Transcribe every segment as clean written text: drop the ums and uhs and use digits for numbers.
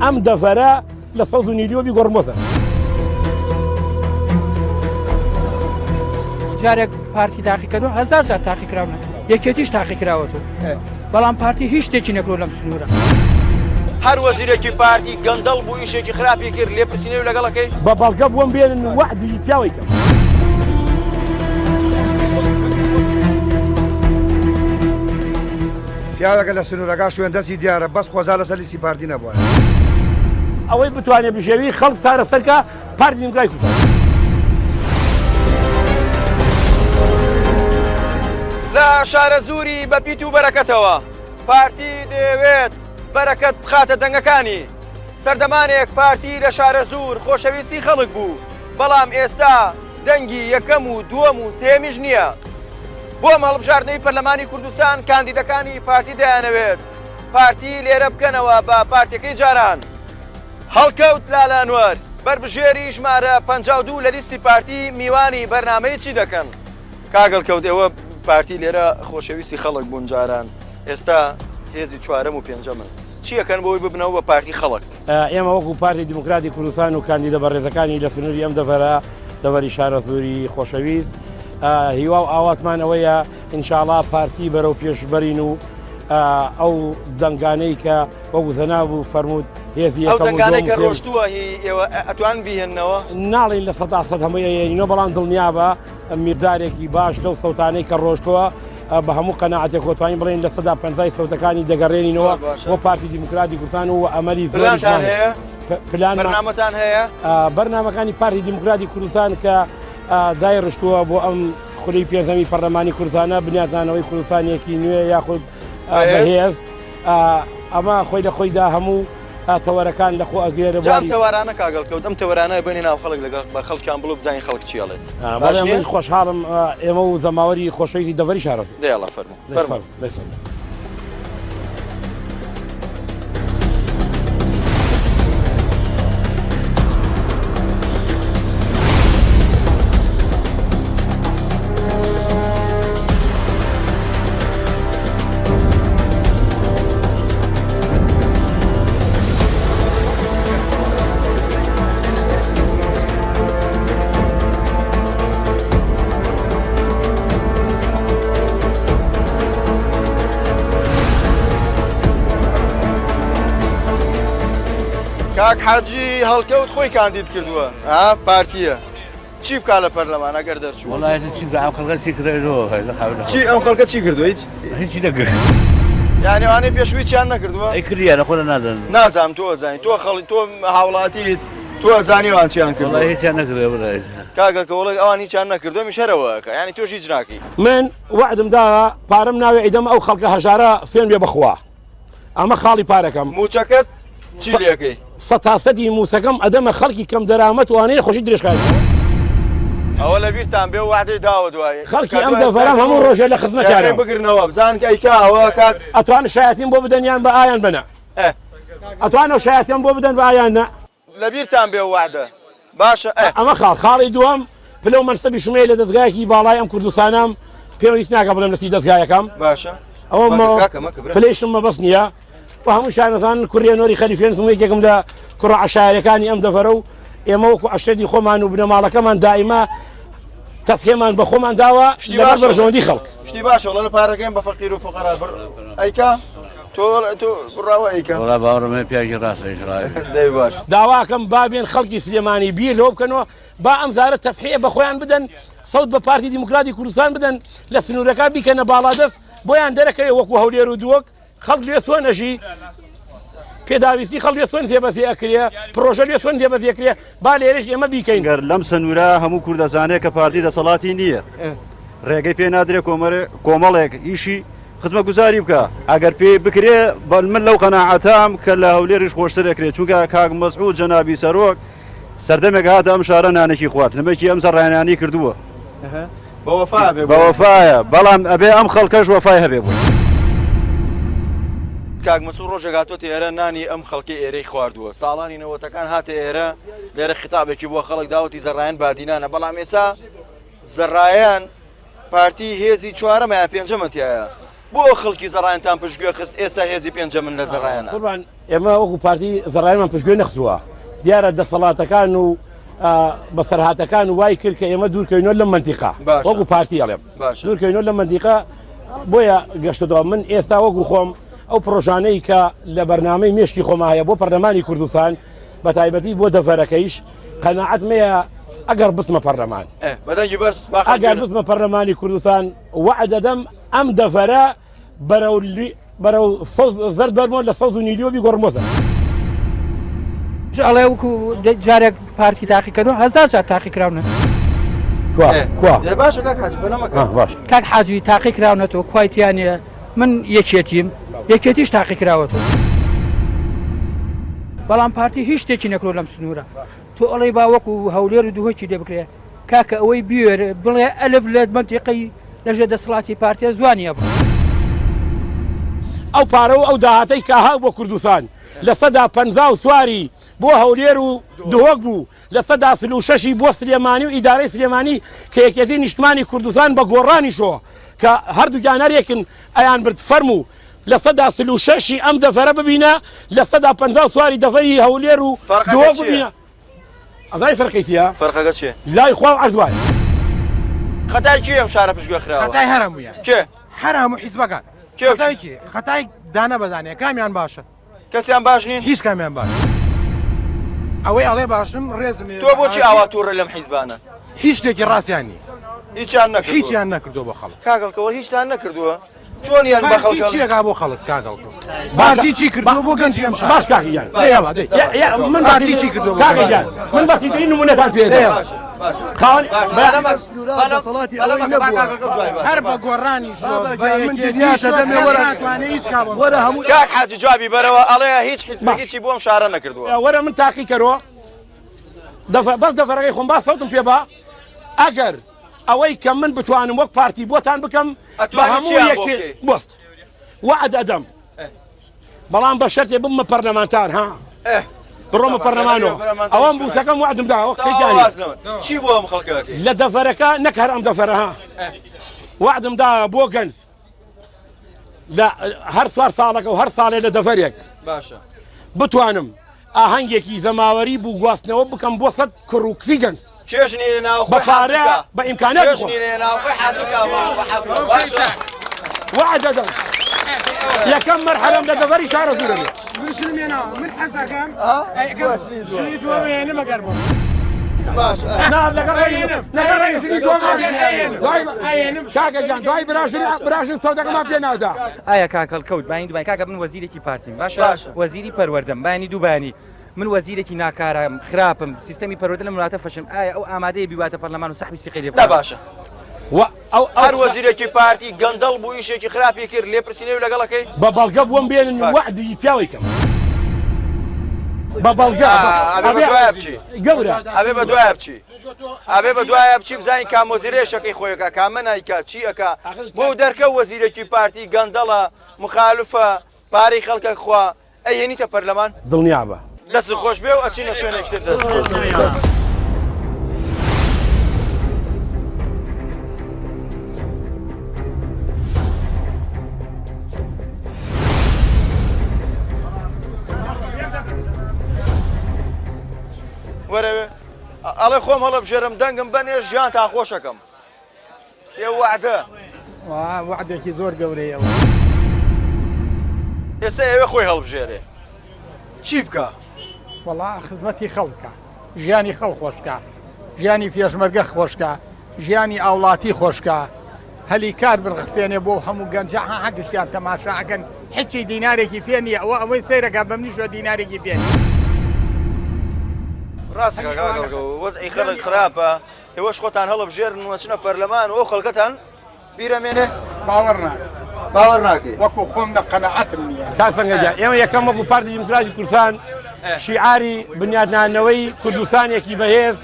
ئەم دەڤەرە لە سەوز و نیلیۆ بیگۆڕم بۆ زەرد. جارێک پارتی تاقیکردەوە هەزار جار تاقیکراونەتەوە یەکێتیش تاقیکراوەتەوە بەڵام پارتی هیچ شتێکی نەکرۆ لەم سنوورە. هەر وەزیرێکی پارتی گەندەڵ بوو ئیشێکی خراپی کرد لێپرسینەوەی لەگەڵەکەی؟ بە بەڵگە بۆم بێنن و وەعدی پیاوەی کەم. پیاوێکە لە سنوورەکە شوێن دەستی دیارە بەس خۆزا لەسەر لیستی پارتی نەبوایە. ئەوەی بتوانێ بژێوی خەڵک چارەسەرکا پارتی دیموکراتی کوردستان. لە شارەزووری بە پیت و بەرەکەتەوە پارتی دەیەوێت بەرەکەت بخاتە دەنگەکانی. سەردەمانێک پارتی لە شارەزوور خۆشەویستی خەڵک بوو، بەڵام ئێستا دەنگی یەکەم و دووەم و سێیەمیش نییە. بۆ ئەم هەڵبژاردنەی پەرلەمانی کوردستان کاندیدەکانی پارتی دەیانەوێت پارتی لێرە بکەنەوە بە پارتیەکەی جاران. هەڵکەوت لالە ئەنوەر، بەربژێری ژمارە 52 لە لیستی پارتی میوانی بەرنامەی چی دەکەن؟ کاک هەڵکەوت ئێوە پارتی لێرە خۆشەویستی خەڵک بوون جاران، ئێستا هێزی چوارەم و پێنجەمن، چی ئەکەن بۆی ببنەوە بە پارتی خەڵک؟ ئێمە وەکو پارتی دیموکراتی کوردستان و کاندیدە بەڕێزەکانی لە سنووری ئەم دەڤەرە، دەڤەری شارەزووری خۆشەویست، هیوا و ئاواتمان ئەوەیە ئینشاڵا پارتی بەرەو پێش بەرین و ئەو دەنگانەی کە وەکو جەناب و فەرمووت هێزی ئەو دەنگانەی کە ڕۆشتووە هی ئێوە ئەتوان بیهێننەوە؟ ناڵێین 100% هەمووی ئەیەنینەوە، بەڵام دڵنیابە میقدارێکی باش لەو سەوتانەی کە ڕۆشتووە بە هەموو قەناعەتێک خۆتوانین بڵێین 50% سەوتەکانی دەگەڕێنینەوە بۆ پارتی دیموکراتی کوردستان و ئەمەلی زۆریشمان هەیە. بەرنامەتان هەیە؟ بەرنامەکانی پارتی دیموکراتی کوردستان کە دایڕشتووە بۆ ئەم خولی پێنجەمی پەرلەمانی کوردستانە، بنیاتنانەوەی کوردستانێکی نوێ یاخود بەهێز، ئەمە خۆی لە خۆیدا هەموو تەوەرەکان لە خۆ ئەگرێ لە بواری. جا ئەم تەوارانە کاک هەڵکەوت، ئەم تەوەرانە بێنە ناو خەڵک لەگەڵ بە خەڵکیان بڵێ بزانین خەڵک چی ئەڵێت. باش نییە؟ من خۆشحاڵم ئێمە و جەماوەری خۆشەویستی دەڤەری شارەزوور. دەی ئەڵا فەرموو. فەرموو. دەی فەرموو. کاک حاجی هەڵکەوت خۆی کاندید کردووە ها پارتیە چی بکا لە پەرلەمان ئەگەر دەرچوو؟ وەڵا ئێستا چی بکا ئەم خەڵکە چی کردووە چی ئەم خەڵکە چی کردووە هیچ هیچی نەکرد یعنی ئەوانەی پێشووی چیان نەکردووە ئەی کردیانە خۆ نازانم نازانم تۆ ئەزانی تۆ خەڵی تۆ هاوڵاتیت تۆ ئەزانی ئەوان چیان کردووە وەڵا هیچیان نەکردووە برا کاکە کە وەڵا ئەوان هیچیان نەکردووە میش هەرەوە ئەکا یعنی تۆش هیچ ناکەی من وەعدم داوە پارەم ناوێ ئیدەم ئەو خەڵکە هەژارە فێن بێ بەخوا ئەمە خاڵی پارەکەم. مووچەکەت چی لێکەی؟ سەتاسەدی مووچەکەم ئەدەمە خەڵکی کەم دەرامەت وانەیە خۆشی درێژخایەن. ئەوە لە بیرتان بێ وعدەی داوە دوایی. خەڵکی ئەم دەڤەرەم هەموو ڕۆژێ لە خزمەتیانم. بگرنەوە بزان کە ئەیکا ئەوە کات. ئەتوان شایەتیم بۆ بدەن یان بە ئایان بە نا؟ ئەتوان شایەتیم بۆ بدەن بە ئایان نا؟ لەبیرتان بێ وەعدە باشە ئە. ئەمە خاڵ خاڵی دووەم پلە و مەنسەبیشم هەیە لە دەزگایەکی باڵای ئەم کوردستانەم پێویست ناکە بڵێم لە چی دەزگایەکەم باشە ئەوە پلەیشم مەبەست نییە و هەموو شانەزانن کوڕێ نۆری خەلیفێن سم یەکێکم لە کوڕە عەشایەرەکانی ئەم دەڤەرە و ئێمە وەکو عەشرەتی خۆمان و بنەماڵەکەمان دائیما تەفهێمان بە خۆمان داوە لەبەر بەرژەوەندی خەڵک شتی باشە وەڵا لە پارەکەیم بە فەقیر و فوقەرا بڕ ئەیکا تۆ تۆ بڕاوە ئەیکا وەڵا باوەڕم هەیە پیاوێکی ڕاستە ئیش ڕاوی دەی باش داواکەم با بێن خەڵکی سلێمانی بیر لەوە بکەنەوە با ئەم جارە تەفحیە بە خۆیان بدەن سەوت بە پارتی دیموکراتی کوردستان بدەن لە سنوورەکان بیکەنە باڵادەست بۆیان دەرەکەوێ وەکو هەولێر و دووەک خەڵک لێ چۆن ئەژی پێداویستی خەڵک لێ چۆن جێبەجێ ئەکرێ پرۆژە لێ چۆن جێبەجێ کرێ با لێرەش ئێمە بیکەین. گەر لەم سنوورە هەموو کورد ئەزانێ کە پارتی دەسەڵاتی نییە ڕێگەی پێ نادرێ کۆمەڵێک ئیشی خزمەتگوزاری بکا ئەگەر پێی بکرێ بەل من لەو قەناعەتام کە لە هەولێریش خۆشتر ئەکرێ چونکە کاک مەسعود جەنابی سەرۆک سەردەمێک هاتە ئەم شارە نانێکی خوارد نمەکی ئەم زەڕایانانی کردووە بە وەفا بێ بە وەفایە بەڵام ئەبێ ئەم خەڵکەش وەفای هەبێ بۆی. کاک مەسعود ڕۆژێک هاتۆتە ئێرە نانی ئەم خەڵکەی ئێرەی خواردووە ساڵانی نەوەتەکان هاتە ئێرە لێرە خیتابێکی بۆ خەڵک داوەتی زەڕایەن بادینانە بەڵام ئێسا زەڕایەن پارتی هێزی چوارەمە یان پێنجەمە تایە. بۆ خەڵکی زەڕایەنتان پشتگوێ خست ئێستا هێزی پێنجەمن لە زەڕایەنە؟ قوربان ئێمە وەکو پارتی زەڕایەنمان پشتگوێ نەخستووە، دیارە دەسەڵاتەکان و بەسەرهاتەکان وای کرد کە ئێمە دوورکەوینەوە لەم مەنتیقە، وەکو پارتی ئەڵێم دوورکەوینەوە لەم مەنتیقە، بۆیە گەشتەوە من ئێستا وەکو خۆم ئەو پرۆژانەی کە لە بەرنامەی مێشکی خۆما هەیە بۆ پەرلەمانی کوردستان بە تایبەتی بۆ دەڤەرەکەیش قەناعەتم هەیە ئەگەر بچمە پەرلەمان ئەگەر بچمە پەرلەمانی کوردستان وەعد دەدەم ئەم دەڤەرە بەرەو بەرەو سەوز زەرد بەرمەوە لە سەوز و نیلیۆ بیگۆڕمەوە زەرد. ئەڵێ وەکو جارێک پارتی تاقی کردەوە هەزار جار تاقی کراونەتەوە. کوا کوا باشە کاک حاجی بەنەمەکە باش کاک حاجی تاقی کراونەتەوە کوای تیا نییە من یەکێتیم یەکێتیش تاقی کراوەتەوە بەڵام پارتی هیچ شتێکی نەکرۆ لەم سنوورە تۆ ئەڵێی با وەکو هەولێر و دهۆکی لێ بکرێ کاکە ئەوەی بیوێرێ بڵێ ئەلف لە مەنتیقەی لەژێر دەسەڵاتی پارتیە زوانی ئەبڕێ. ئەو پارە و ئەو داهاتەی کە هات بۆ کوردستان 50% سواری بۆ هەولێر و دهۆک بوو، 46% ی بۆ سلێمانی و ئیدارەی سلێمانی کە یەکێتی نیشتمانی کوردستان بە گۆڕانیشەوە کە هەردووکیان هەر یەکن ئەیان برد فەرموو 46% ی ئەم دەڤەرە ببینە 50% سواری دەڤەری هەولێر و دهۆک ببینە. ئەزای فەرقی چیە؟ فەرقەکە چیە؟ لای خوا و عەرز وایە. خەتای کێ ئەم شارە پشتگوێ خراوە؟ خەتای هەر هەموویان. کێ؟ هەر هەموو حیزبەکان. کێ؟ خەتای کێ؟ خەتای دانە بە دانەیە کامیان باشە؟ کەسیان باش نین؟ هیچ کامیان باش ئەوەی ئەڵێ باشم ڕێزم تۆ بۆچی ئاوا تووڕە لەم حیزبانە؟ هیچ شتێکی ڕاستیان نییە. هیچیان نەکردووە. هیچیان نەکردووە بۆ خەڵک. کاک هەڵکەوە هیچتان نەکردووە؟ چۆنیان بە خەڵکە چی ئەکا بۆ خەڵک کاک هەڵکەوت پارتی چی کردووە بۆ گەنجی ئەم شارە باش کاک گیان دەی یاڵا دەی من پارتی چی کردووە بۆ کاک گیان من بەسیترین نمونەتان پێ دەدەم خاوەن هەر بە گۆڕانی کاک حاجی جوابی بەرەوە ئەڵێ هیچ حیزبێک هیچی بۆ ئەم شارە نەکردووە وەرە من تاقی کەرۆ بەس دەفەرەکەی خۆم با سەوتم پێ با ئەگەر ئەوەی کە من بتوانم وەک پارتی بۆتان بکەم بە هەموو یەکێ بۆست وەعد ئەدەم بەڵام بە شەرتێ ببمە پەرلەمانتار ها بڕۆمە پەرلەمانەوە ئەوەم بوسەکەم وەعدم داوە چی بۆ ئەم خەڵکە لە دەفەرەکە نەک هەر ئەم دەفەرە ها وەعدم دا بۆ گەنج لە هەر چوار ساڵەکە و هەر ساڵێ لە دەڤەرێک باشە بتوانم ئاهەنگێکی زەماوەری بوو گواستنەوە بکەم بۆ سەد کوڕ و کچی گەنج چێژنی لە ناوخۆی بە پارە حازر کا. بە ئیمکاناتی خۆم. چێژنی لە ناوخۆی حازر کا بە حەفلە. باشە. وعد دەدەم یەکەم مەرحەلەم لە دەڤەری شارەزوورە بێ. من شلم هێناوە من حەزەکەم ئەگەر شلی دووەم هێنم ئەگەر بۆ نا لەگەڵ لەگەڵ ڕێژنی دووەم ئەهێنم کاکە گیان دوای براژن براژن سەودەکەمان پێ نادا. ئایا کاک هەڵکەوت بانی دوبانی کاکە من وەزیرێکی پارتیم باشە وەزیری پەروەردەم بانی دووبانی من وەزیرێکی ناکارام خراپم سیستەمی پەروەردە لەم وڵاتە فەشم ئایا ئەو ئامادەیە بیباتە پەرلەمان و سەحبی سیقەی لێ بکات؟ باشە و ئەو هەر وەزیرێکی پارتی گەندەڵ بوو ئیشێکی خراپی کرد لێپرسینەوەی لەگەڵەکەی؟ بە بەڵگە بۆم بێنن و وەعدی پیاوی کەم بە بەڵگە ئەبێ بە دوایە بچی گەورە ئەبێ بە دوایە بچی ئەبێ بە دوایە بچی بزانین کام وەزیرە ئیشەکەی خۆی ئەکا کامە نایکا چی ئەکا بۆ دەرکە وەزیرێکی پارتی گەندەڵە مخالفە پارەی خەڵکە خوا ئەیهێنیتە پەرلەمان؟ دڵنیابە. دەستت خۆش بێ و ئەچینە شوێنێکی تر دەست خۆش بێ. وەرەوێ ئەڵێ خۆم هەڵەبژێرم دەنگم بەنێ ژیان تا خۆشەکەم سێ وەعدە. وەعدێکی زۆر گەورەیە. ئێستا ئەوێ خۆی هەڵبژێرێ چی بکا؟ وەڵا خزمەتی خەڵک بکا، ژیانی خەڵک خۆش بکا، ژیانی پێشمەرگە خۆش بکا، ژیانی ئاوڵاتی خۆش بکا، هەلی کار بڕەخسێنێ بۆ هەموو گەنجە ها ها گشتیان تەماشا ئەکەن هیچی دینارێکی پێ نییە ئەوە ئەوەی سەیرەکە بە منیشەوە دینارێکی پێ نییە. ڕاستە کاکە وەزعی خەڵک خراپە ئێوەش خۆتان هەڵبژێرن و ئەچنە پەرلەمان و ئەو خەڵکەتان بیرەمێنێ؟ باوەڕ ناکەم. باوەڕ ناکەی؟ وەکو خۆم لە قەناعەتم نییە. کاک سەنگەر گیان ئێمە یەکەم وەکو پارتی دیموکراتی کوردستان شیعاری بنیاتنانەوەی کوردستانێکی بەهێز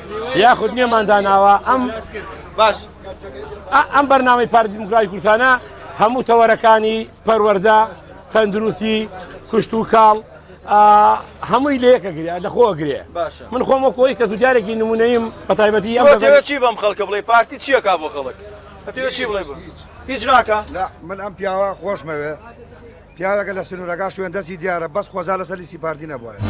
یاخود نوێمان داناوە ئەم باش ئەم بەرنامەی پارتی دیموکراتی کوردستانە هەموو تەوەرەکانی پەروەردە تەندروستی کشتوکاڵ هەمووی لە یەکە گرێ لە خۆ گرێ من خۆم وەکو ئەوەی کە زودیارێکی نمونەییم بە تایبەتی ئەم دەوێت چی بەم خەڵکە بڵێ پارتی چیەکا بۆ خەڵک؟ ئەتەوێ چی بڵێ بۆ؟ هیچ ناکا؟ نا من ئەم پیاوە خۆشمەوێ پیاوێکە لە سنوورەکە شوێن دەستی دیارە بەس خۆزا لەسەر لیستی پارتی نەبوایە.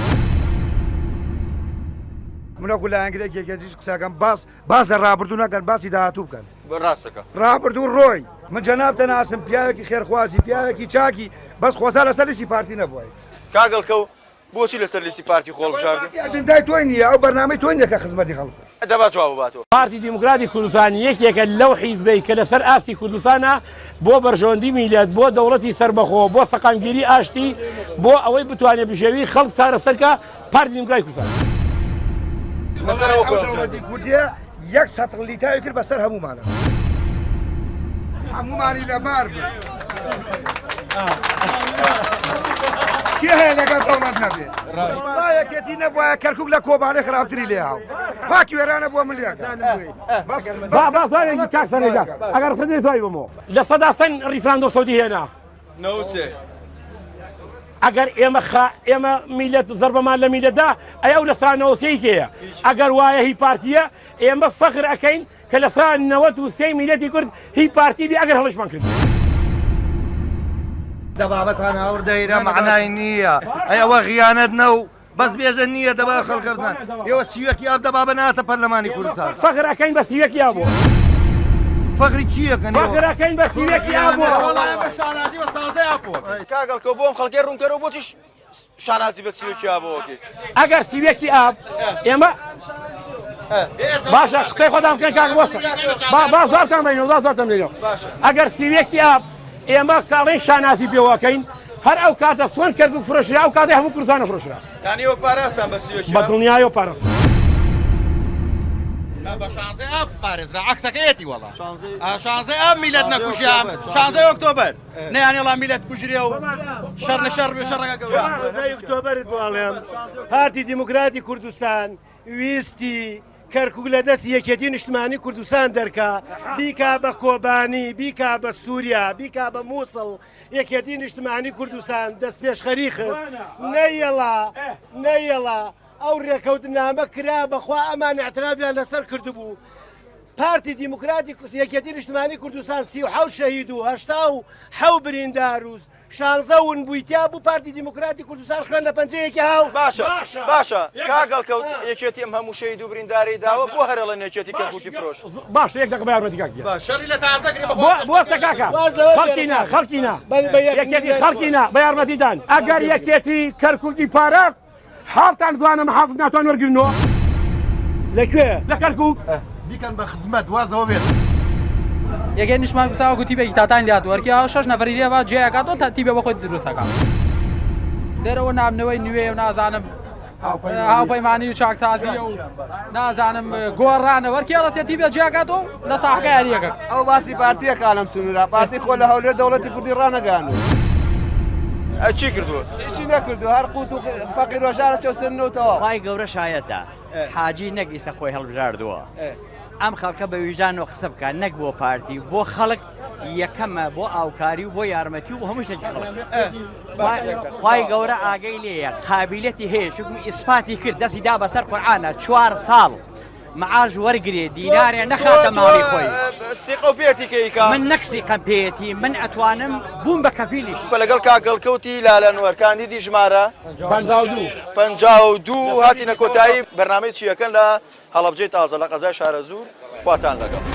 من وەکو لایەنگرێکی یەکێتیش قسەکەم باس باس لە ڕابردوو نەکەن باسی داهاتوو بکەن. ڕاستەکە. ڕابردوو ڕۆی. من جەنابتە ناسم پیاوێکی خێرخوازی پیاوێکی چاکی بەس خۆزا لەسەر لیستی پارتی نەبوایە. کاک هەڵکەو بۆچی لەسەر لیستی پارتی خۆ هەڵبژاردی؟ پارتی ئەجندای تۆی نییە ئەو بەرنامەی تۆی نییە کە خزمەتی خەڵک بکات. دەبا جواب باتەوە. پارتی دیموکراتی کوردستان یەکێکە لەو حیزبەی کە لەسەر ئاستی کوردستانە بۆ بەرژەوەندی میللەت، بۆ دەوڵەتی سەربەخۆ، بۆ سەقامگیری ئاشتی، بۆ ئەوەی بتوانێت بژێوی خەڵک چارەسەر کا، پارتی دیموکراتی کوردستان. لەسەر ئەوە ئەو خۆی دەوڵەتی هەڵبژاردی. کوردیە یەک سەتڵ لیتاوی کرد بەسەر هەموومانە. هەموومانی لەبار برد. کێ هەیە لەگەڵ دەوڵەت نەبێ؟ وەڵا یەکێتی نەبوایە کەرکوک لە کۆبانێ خراپتری لێ هاو. پاکی وێرانە بووە من لێکە. بەس با با زاوێکی کاک سەرێکا ئەگەر ڕخسەت نەی زاوی بمەوە. 100% ڕیفراندۆم سەودی هێنا. 93. ئەگەر ئێمە خا ئێمە میلەت زەربەمان لە میلەت دا ئەی ئەو 93% ی کێیە؟ ئەگەر وایە هی پارتییە ئێمە فەخر ئەکەین کە 93% ی میلەتی کورد هی پارتی بی ئەگەر هەڵیشمان کرد. دەبابەتان هاوردە ئیرە مەعنای نییە ئەی ئەوە غیانەت نەو بەس بێژە نییە دەبا خەڵکە بزان ئێوە سیوەکی ئاب دەبابە ناتە پەرلەمانی کوردستان فەخر ئەکەین بە سیوەکی ئابۆ فەخری چیەکەن فەخر ئەکەین بە سیوەکی ئابۆ شانازی بە سازەی ئاپۆ کاک ئەڵکۆ بۆ ئەم خەڵکەی ڕوونکەرەوە بۆچیش شانازی بە سیوەکی ئابەوە کرد. ئەگەر سیوەکی ئاب ئێمە باشە قسەی خۆتان بکەن کاک بۆسە با با زۆرتان بینەوە با زۆرتان بینەوە ئەگەر سیوەکی ئاب ئێمە کاڵێن شانازی پێوەکەین هەر ئەو کاتە سۆن کەرکوک فرۆشرا ئەو کاتە هەموو کوردستانە فرۆشرا یانی ئەوە پاراستان بە سیوەکی بە دڵنیایەوە پاراستمان. بە شانزەی ئاب پارێزرا عەکسەکەیەتی وەڵا شانزەی ئاب میلەت نەکوژیا شانزەی ئۆکتۆبەر نەیانێڵا میلەت کوژرێ و شەڕ لە شەڕ بێ شەڕەکە گەورە. شانزەی ئۆکتۆبەرت بۆ ئەڵێم پارتی دیموکراتی کوردستان ویستی کەرکوک لە دەستی یەکێتی نیشتمانی کوردستان دەرکا بیکا بە کۆبانی بیکا بە سووریا بیکا بە مووسڵ یەکێتی نیشتمانی کوردستان دەستپێشخەری خست نەیەڵا نەیەڵا ئەو رێکەوتنامە کرا بەخوا ئەمان اعترافیان لەسەر کردبوو پارتی دیموکراتی یەکێتی نیشتمانی کوردستان 37 شەهید و 87 بریندار و شانزە ون بووی تیا بوو پارتی دیموکراتی کوردستان خوێن لە پەنجەیەکی هاو باشە باشە کاک هەڵکەوت یەکێتی ئەم هەموو شەهید و بریندارەی داوە بۆ هەر ئەڵێن یەکێتی کەرکوکی فرۆشت باشە یەک دەقە بە یارمەتی کاک گیان شەڕی لە تازە کرد بۆ بۆستە کاکە خەڵکی نا خەڵکی نا یەکێتی خەڵکی نا بە یارمەتیدان ئەگەر یەکێتی کەرکوکی پاراست حاڵتان زوانە محافز ناتوان وەرگرنەوە. لە کوێ؟ لە کەرکوک. بیکەن بە خزمەت وازەوە بێت. یەکێ نیشتمان کوردستان وەکو تیپێکی تاتانی لێهاتوو هەرکی ئاوا شەش نەفەری لێ با جێ ئەکاتەوە تا تیپێ بۆ خۆی دروست ئەکات لێرەوە نابنەوەی نوێ و نازانم هاوپەیمانی و چاکسازیە و نازانم گۆڕانە وەرکی ڕەسێ تیپێ جێ ئەکاتەوە لە ساحەکە یاریەکە ئەو باسی پارتیەکە لەم سنوورە پارتی خۆ لە هەولێر دەوڵەتی کوردی ڕانەگەیاندووە. چی کردووە؟ هیچی نەکردووە هەر قوت و فەقیر وەژارە چەوسێننەوە تەواو. خوای گەورە شایەتە حاجی نەک ئیسە خۆی هەڵبژاردووە ئەم خەڵکە بە ویژدانەوە قسە بکات نەک بۆ پارتی بۆ خەڵک یەکەمە بۆ ئاوکاری و بۆ یارمەتی و بۆ هەموو شتێکی خەڵک خوای گەورە ئاگەی لێیە قابیلەتی هەیە چونکو ئیسپاتی کرد دەستی دا بەسەر قورعانە چوار ساڵ معاش وەرگرێ دینارێ نەخاتە ماڵی خۆی. سیقە و پێتی کە ئیکا. من نەک سیقەم پێیەتی من ئەتوانم بووم بە کەفیلیشی. لەگەڵ کاک هەڵکەوتی لالە نوەر کاندیدی ژمارە 52 52 هاتینە کۆتایی بەرنامەی چیەکەن لە هەڵەبجەی تازە لە قەزای شارەزوور خواتان لەگەڵ.